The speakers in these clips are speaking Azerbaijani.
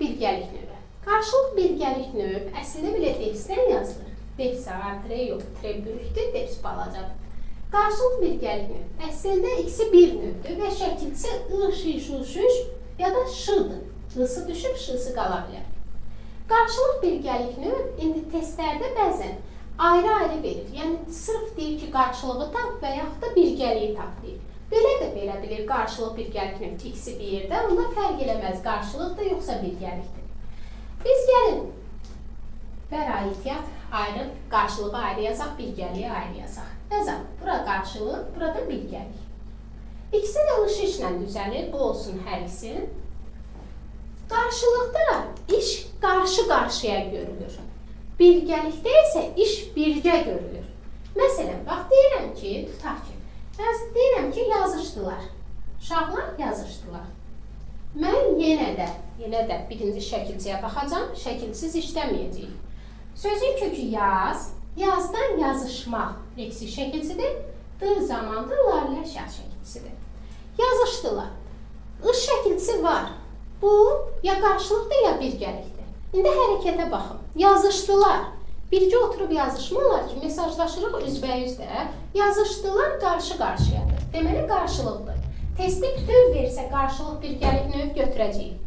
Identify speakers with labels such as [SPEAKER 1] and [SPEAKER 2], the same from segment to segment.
[SPEAKER 1] birgəlik növü. Qarşılıq birgəlik növ əslində belə defsdən yazılır. Defs A, tre yox, tre böyükdür, defs balacadır. Qarşılıq birgəlik növ. Əslində ikisi bir növdür və şəkilçisi I, Ş, Ş, Ş, ya da Ş-dır. I-sı düşüb, Ş-sı qala bilər. Qarşılıq birgəlik növ indi testlərdə bəzən ayrı-ayrı verir. Yəni sırf deyir ki, qarşılığı tap və yaxud da birgəliyi tap deyir. Belə də verə bilir qarşılıq birgəlik növ ikisi bir yerdə. Onda fərq eləməz qarşılıqdır yoxsa birgəlikdir. Biz gəlin bəraitiyat ayrı, qarşılığı ayrı yazaq, birgəliyi ayrı yazaq. Yazaq, bura qarşılıq, burada birgəlik. İkisi də ış işlə düzəlir, bu olsun hər ikisi. Qarşılıqda iş qarşı-qarşıya görülür. Birgəlikdə isə iş birgə görülür. Məsələn, bax deyirəm ki, tutaq ki, deyirəm ki, yazışdılar. Uşaqlar yazışdılar. Mən yenə də birinci şəkilçiyə baxacağam, şəkilsiz işləməyəcəyik. Sözün kökü yaz, yazdan yazışmaq leksik şəkilçidir, d zamandır, larlər şəxs şəkilçisidir. Yazışdılar. I şəkilçisi var. Bu, ya qarşılıqdır, ya birgəlikdir. İndi hərəkətə baxın. Yazışdılar. Bircə oturub yazışmırlar ki, mesajlaşırıq üzbəyüzdə. Yazışdılar qarşı-qarşıyadır. Deməli, qarşılıqdır. Testdə bütöv versə qarşılıq birgəlik növ götürəcəyik.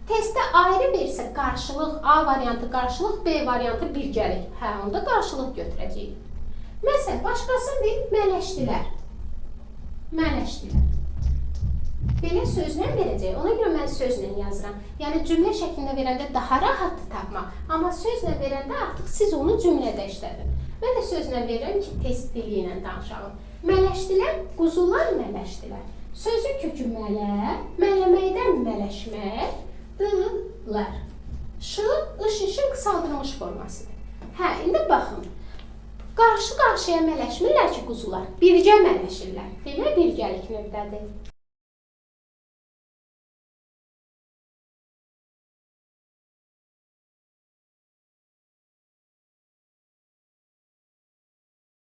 [SPEAKER 1] Testdə ayrı versə qarşılıq, A variantı qarşılıq, B variantı birgəlik. Hə, onda qarşılıq götürəcəyik. Məsələn, başqasını deyib, mələşdilər. Mələşdilər. Belə sözlə verəcək. Ona görə mən sözlə yazıram. Yəni, cümlə şəklində verəndə daha rahatdır tapmaq. Amma sözlə verəndə artıq siz onu cümlədə işlədin. Mən də sözlə verirəm ki, test dili ilə danışalım. Mələşdilər, quzular mələşdilər. Sözün kökü mələ, mələməkdən mələşmək, dılar. Ş, ış, işin qısaldırılmış formasıdır. Hə, indi baxın. Qarşı-qarşıya mələşmirlər ki, quzular. Bircə mələşirlər. Demək, birgəlik növdədir.